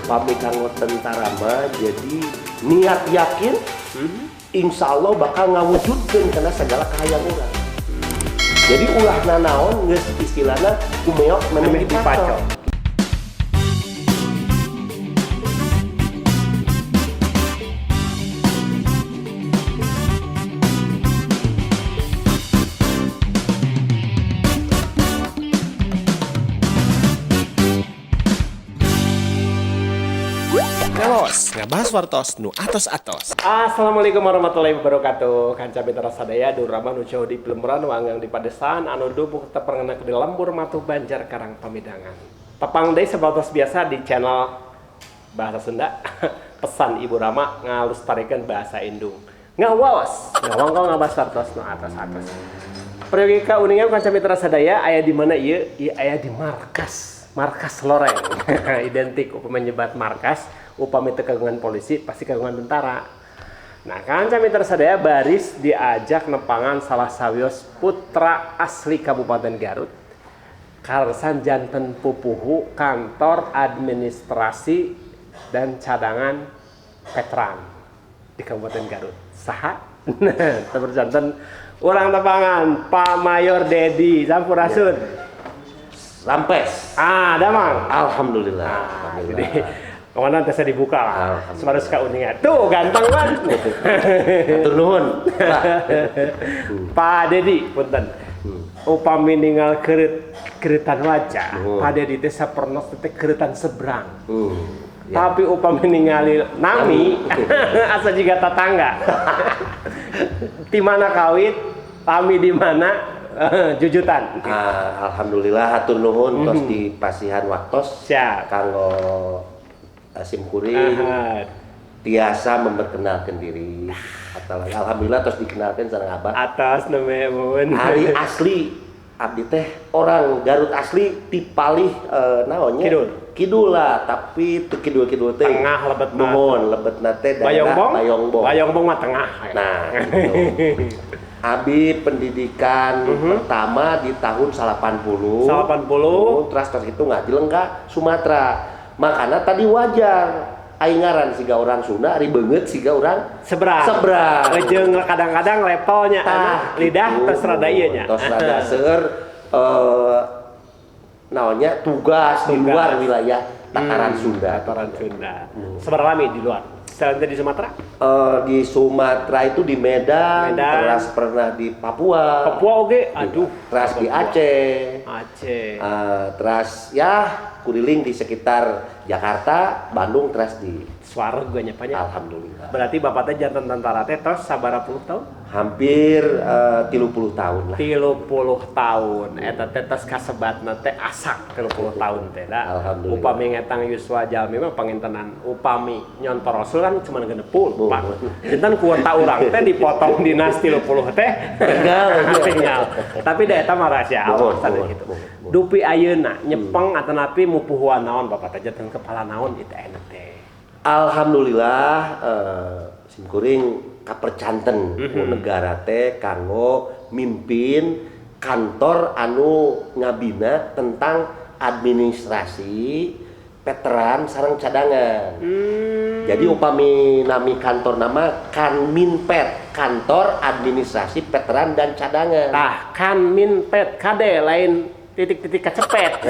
Upami kanggo tentara mah, jadi niat yakin, insya Allah bakal ngawujudkeun kana segala kahayang urang. Jadi ulah nanaon geus istilahna kumeok memeh Memeh dipacok. Dipacok. Ngawas, ngabahas wartos nu atos-atos. Assalamualaikum warahmatullahi wabarakatuh. Kanca mitra sadaya, durama nu jauh di Plemburan, wanggang di Padesaan, anu dubuk tetep pernah di lembur matuh Banjar Karang Pamidangan. Tepang deui sabatos biasa di channel Bahasa Sunda. Pesan Ibu Rama ngalestarikeun bahasa Indung. Ngawas, ngawangkong ngabahas wartos nu atos-atos. Peryogi kauningan kanca mitra sadaya, aya di mana ieu? Ieu aya di markas. Markas Loreng. Identik upami nyebat markas, upami teu kagungan polisi pasti kagungan tentara. Nah, kanca mitra sadaya, baris diajak nepangan salah sawios putra asli Kabupaten Garut. Kaleresan janten pupuhu kantor administrasi dan cadangan veteran di Kabupaten Garut. Saha? Nah, janten urang tepangan Pak Mayor Dedi. Sampurasun. Rampes. Ah, damang. Alhamdulillah. Ah, Alhamdulillah. jadi kemana tesnya dibuka lah. Alhamdulillah. Seharus kauningan. Tuh, ganteng banget. Hatur nuhun, Pak. Pak Dedi, punten. Upami ningal keret keretan wajah, Pak Dedi teh sapernos teh keretan seberang. Ya. Tapi upami ningali nami, asa jiga tetangga. Di mana kawit, pami di mana jujutan. Ah, alhamdulillah, hatur nuhun tos dipasihan waktos Siap. Kanggo sim kuring tiasa memperkenalkan diri atau alhamdulillah tos dikenalkan sareng Abah. Atos nembe mun. Ari asli abdi teh orang Garut asli ti palih naonnya? Kidul. Kidul lah, tapi teu kidul-kidul teh. Tengah lebet mah. Nuhun, lebetna teh daerah Bayongbong? Bayongbong. Bayongbong mah tengah. Nah, gitu. Abi pendidikan pertama di tahun 80. 80. Oh, terus terus itu ngajeleng ka Sumatera. Makanya tadi wajar aing ngaran siga orang Sunda, ari beungeut siga orang Seberang. Seberang. Jeung kadang-kadang levelnya Tah, anak lidah gitu. Tos rada ieu nya. Tos rada seueur naonnya tugas di Tugas. luar wilayah tataran Sunda. Tataran Sunda. Seberapa lama di luar? Selain di Sumatera? Di Sumatera itu di Medan, Medan. terus pernah di Papua. Papua oge, aduh. Terus di Papua. Aceh. Aceh. Terus ya kuriling di sekitar Jakarta, Bandung, terus di Suara gue nyapanya. Alhamdulillah. Berarti bapak teh janten tentara teh tos sabaraha puluh tahun? Hampir 30 tahun lah. 30 tahun. Eta teh tos kasebatna teh asak 30 tahun teh da. Alhamdulillah. Upami ngetang yuswa jalmi mah pangintenan upami nyontor Rasul kan cuma 60, Pak. Janten kuota urang teh dipotong dinas 30 teh. Tinggal, iya. Tinggal. Tapi da eta mah rahasia Allah Mohon, sana mohon, gitu. Mohon, mohon. Dupi ayeuna nyepeng atanapi mupuhuan naon bapak teh janten kepala naon itu enak teh? Alhamdulillah, simkuring kapercanten ku negara teh kanggo mimpin kantor anu ngabina tentang administrasi veteran sareng cadangan. Jadi upami nami kantor nama Kanminpet, Kantor Administrasi Veteran dan Cadangan. Tah, Kanminpet kade lain titik-titik kecepet.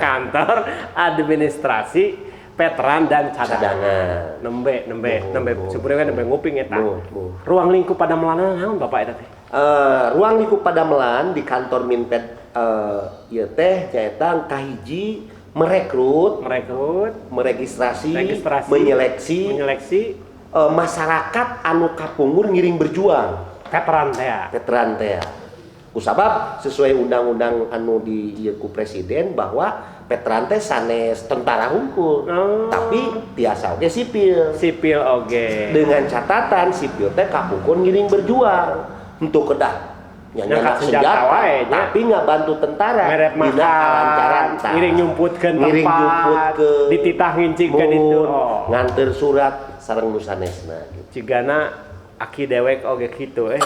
Kantor Administrasi Veteran dan Cadangan. Cadangan. Nembe, nembe, Oh, nembe oh. sebenarnya nembe nguping eta. Oh, oh. Ruang lingkup padamelan naon Bapak eta teh? Ruang lingkup padamelan di kantor Minpet ieu teh nyaeta kahiji merekrut, Merekrut, meregistrasi, registrasi, menyeleksi, menyeleksi masyarakat anu kapungkur ngiring berjuang, veteran teh ya. Veteran teh. Kusabab sesuai undang-undang anu di ieu ku presiden bahwa veteran teh sanes tentara hungkul, tapi tiasa oge sipil. Sipil oge. Dengan catatan sipil teh kapungkur ngiring berjuang untuk kedah Nyangkat nyandak senjata senjata, wae, nya. tapi nggak bantu tentara Merep dina makan, kalancaran tah. Ngiring nyumputkeun Ngiring tempat, nyumputkeun. Dititah ngincing ka ditu. Mun, Oh. nganter surat sareng nu sanesna gitu. Cigana Aki dewek oge kitu eh.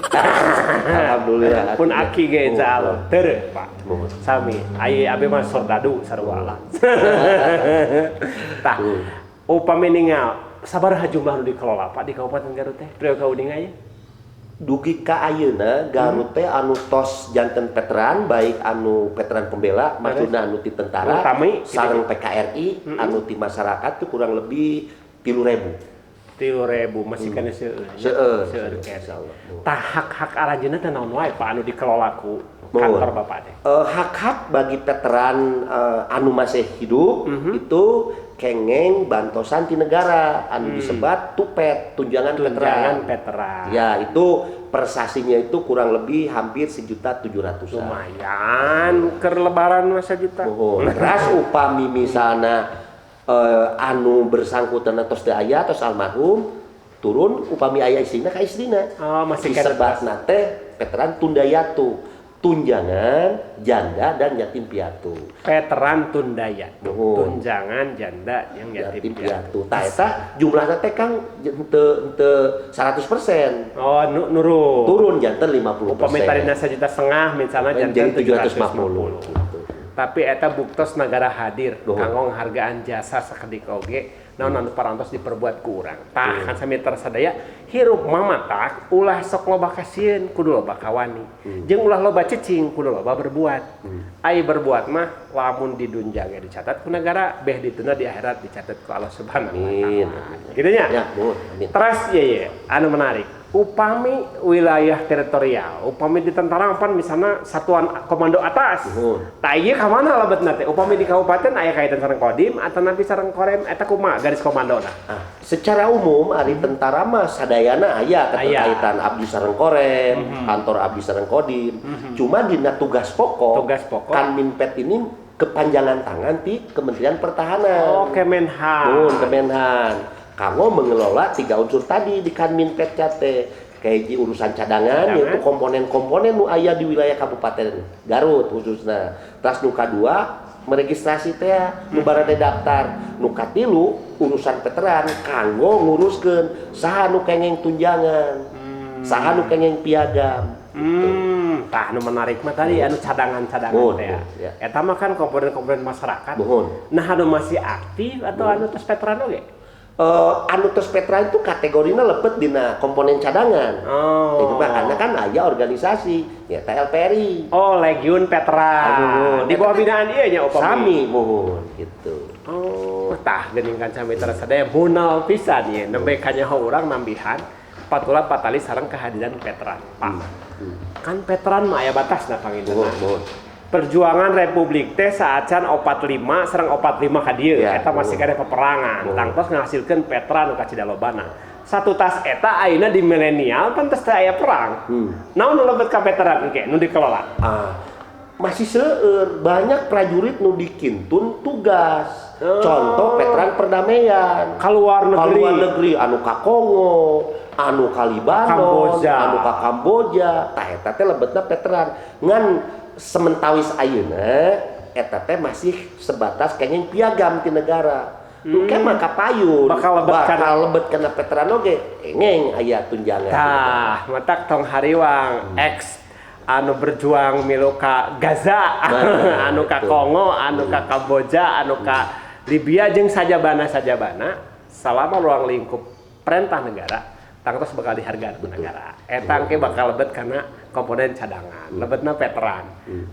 Alhamdulillah. Pun aki ge insyaallah. Tereu, Pak. Muhun. Sami, ai abi mah sordadu sarua lah. Tah, upami ningal sabaraha jumlah nu dikelola Pak di Kabupaten Garut teh? Priyo kauninga ye? Dugi ka ayeuna Garut teh anu tos janten veteran, baik anu veteran pembela, maksudna anu ti tentara, Utami, gitu. sareng PKRI, anu ti masyarakat tuh kurang lebih 3.000. 3.000 masih kana seueur. Seueur. Seueur keneh. Insyaallah. Tah, hak-hak aranjeunna teh naon wae, Pak, anu dikelola ku Muhun. kantor Bapak teh? Hak-hak bagi veteran anu masih hidup itu kengeng bantosan ti negara anu disebat tupet, tunjangan veteran. Tunjangan veteran. Ya, itu persasinya itu kurang lebih hampir 1.700.000-an. Lumayan keur lebaran mah sajuta. Muhun. Teras upami misalna anu bersangkutan tos teu aya, tos almarhum, turun upami aya istrina ka istrina. Oh, masih keneh. Disebatna teh veteran tundayatu, tunjangan janda dan yatim piatu. Veteran tundaya. Muhun. Tunjangan janda yang yatim Yatim piatu. piatu. Tah, eta jumlahna teh Kang henteu henteu 100%. Oh, nurun. Turun janten 50%. Upami tadina 1,5 juta misalnya janten Jadi 750. 750 gitu. Tapi eta buktos negara hadir Nuhun. kanggo nghargaan jasa sakedik oge naon anu parantos diperbuat ku urang. Tah, kan sami sadaya hirup mamatak ulah sok loba kasieun, kudu loba kawani. Jeung ulah loba cicing, kudu loba berbuat. Ai berbuat mah lamun di dunya ge dicatat ku negara, beh dituna di akhirat dicatat ku Allah Subhanahu wa Amin. taala. Gitu nya? Ya, muhun. Amin. Teras ye ye, anu menarik. Upami wilayah teritorial, upami di tentara pan misalnya satuan komando atas. Nuhun. Tah, ieu ka mana lebetna teh? Upami di kabupaten aya kaitan sareng Kodim atau napi sareng Korem, eta kumaha garis komando na? Ah, secara umum ari tentara mah sadayana aya keterkaitan abdi sareng Korem, kantor abdi sareng Kodim. Cuma dina tugas pokok, Tugas pokok. Kanminpet ini kepanjangan tangan di Kementerian Pertahanan. Oh, Kemenhan. Nuhun, Kemenhan. Kanggo mengelola tiga unsur tadi di Kanminpet teh. Kayak di urusan cadangan, Cadangan. yaitu komponen-komponen nu aya di wilayah Kabupaten Garut khususnya. Terus nu kadua meregistrasi teh nu barade daftar. Nu katilu urusan veteran kanggo nguruskeun saha nu kengeng tunjangan, saha nu kengeng piagam. Tah, anu menarik mah tadi anu cadangan-cadangan Muhun, teh. muhun, ya. Eta mah kan komponen-komponen masyarakat. Muhun. Nah, anu masih aktif atau anu tos veteran oge? Anu tos veteran itu kategorinya lebet dina komponen cadangan. Oh. Itu mah karena kan aya organisasi, ya LPRI. Oh, Legiun Veteran. Aduh, Di bawah binaan ieu nya upami. Sami muhun gitu. Oh, tah geuning kan sami sadaya munal pisan ye. Nembe kanyaho urang nambihan patula patali sareng kehadiran veteran. Pak. Kan veteran mah aya batasna panginten. Muhun, muhun. Perjuangan Republik teh saacan 45 sareng 45 ka dieu Ya, eta masih muhun. keneh peperangan. Muhun. Tangtos ngahasilkeun veteran nu kacida lobana. Satu tas eta ayeuna di milenial pan tos teu aya perang. Naon nu lebet ka veteran engke nu dikelola? Ah, masih seueur banyak prajurit nu dikintun tugas. Oh. Contoh veteran perdamaian. Keluar negeri. Keluar negeri anu ka Kongo, anu ka Libanon, Kamboja. anu ka Kamboja. Tah, eta teh lebetna veteran. Ngan sementawis ayeuna eta teh masih sebatas kenging piagam ti negara. Engke mah kapayun. Bakal lebet kana- bakal lebet kana veteran oge kengeng aya tunjangan. Tah, matak tong hariwang ex anu berjuang milu ka Gaza, Nah, anu ka itu. Kongo, anu ka Kamboja, anu ka Libya jeung sajabana-sajabana selama ruang lingkup perintah negara tangtos bakal dihargaan ku negara. Eta engke bakal lebet karena komponen cadangan, lebetna veteran.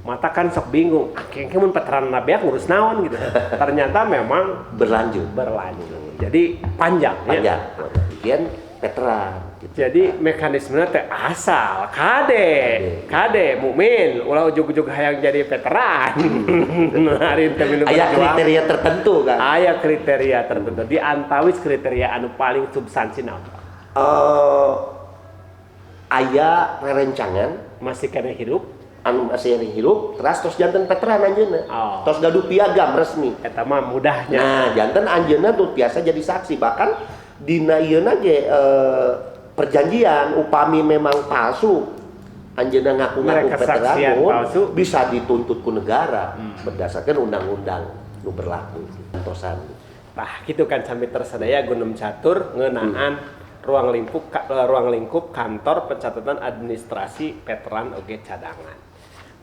Mata kan sok bingung, ah, engke mun veteran beak ngurus naon gitu. Ternyata memang Berlanjut. berlanjut. Jadi panjang, ya. Panjang. Kemudian veteran gitu. Jadi mekanismenya teh asal kade, kade mukmin ulah ujug-ujug hayang jadi veteran. Hari teh minum Aya berjuang. kriteria tertentu kan. Aya kriteria tertentu. Di antawis kriteria anu paling substansi naon? Aya rerencangan Masih keneh hirup anu masih hirup terus tos janten veteran anjeunna. Oh. Tos gaduh piagam resmi. Eta mah mudahnya. Nah, janten anjeunna tuh biasa jadi saksi, bahkan dina ieuna ge perjanjian upami memang palsu anjeunna ngaku-ngaku Mereka veteran kesaksian mun, palsu. bisa dituntut ku negara berdasarkan undang-undang nu berlaku. Tosan. Tah, gitu kan sampai tersadaya Gunung Catur ngeunaan Ruang lingkup kantor pencatatan administrasi veteran oge cadangan.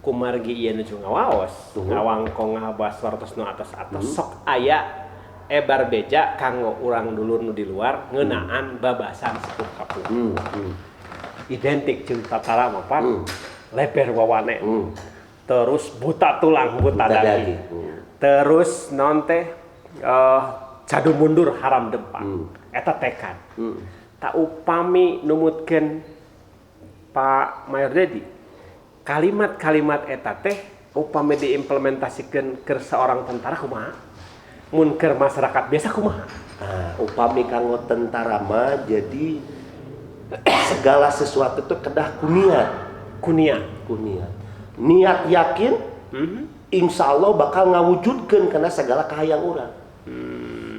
Kumargi ieu nuju ngawaos, ngawangkong ngabahas wartos nu atos-atos, sok aya ebar beja kanggo urang dulur nu di luar ngeunaan babasan sepuh kapungkur. Identik jeung tentara mah, Pak. Leber wawane. Terus buta tulang, buta Buta daging. Daging. Terus naon teh, jadu mundur haram dempak. Eta tekad. Tah, upami numutkeun Pak Mayor Dedi, kalimat-kalimat eta teh upami diimplementasikan ke seorang tentara kumaha? Mun keur masyarakat biasa kumaha? Nah, upami kanggo tentara mah, jadi segala sesuatu itu kedah ku niat. Ku niat. Ku niat. Niat yakin, insya Allah bakal ngawujudkeun karena segala kahayang urang.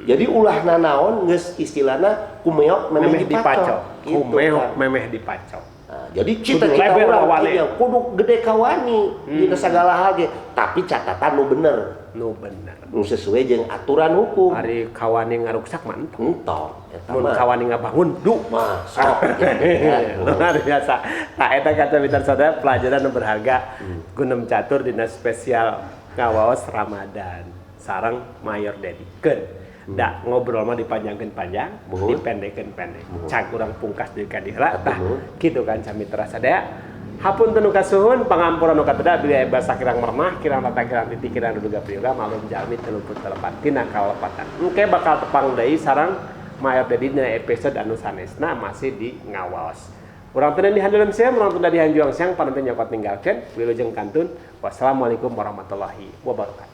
Jadi ulah nanaon geus istilahna kumeok memeh Memeh dipacok. dipacok. Gitu, Kumeok kan. memeh dipacok. Nah, jadi cita-cita leber urang wawane. iya, kudu gede kawani dina segala hal ge, tapi catatan nu bener, Nu bener. Nu sesuai jeung aturan hukum. Ari kawani ngaruksak mah entong. Entong eta Mun mah. kawani ngabangun du. Mah sok gitu, ya. Luar biasa. Nah, eta kanca mitra sadaya pelajaran nu berharga Gunem Catur dina spesial ngawaos Ramadan sareng Mayor Dedi. Keun. Da ngobrol mah dipanjangkeun panjang, Muhun. Dipendekkeun pendek. Cag urang pungkas deui ka diheula. Atuh, Tah, muhun. Kitu kanca mitra sadaya. Hapunten nu kasuhun, pangampura nu kateda, bilih aya basa kirang mermah, kirang tata, kirang titi, kirang duduga prayoga, malum jalmi teu luput telepat tina kalepatan. Engke bakal tepang deui sareng Mayor Dedi dina episode anu sanesna masih di ngawaos. Urang teu di handelem siang, urang teu di hanjuang siang, panonton nyokot ninggalkeun, wilujeng kantun. Wassalamualaikum warahmatullahi wabarakatuh.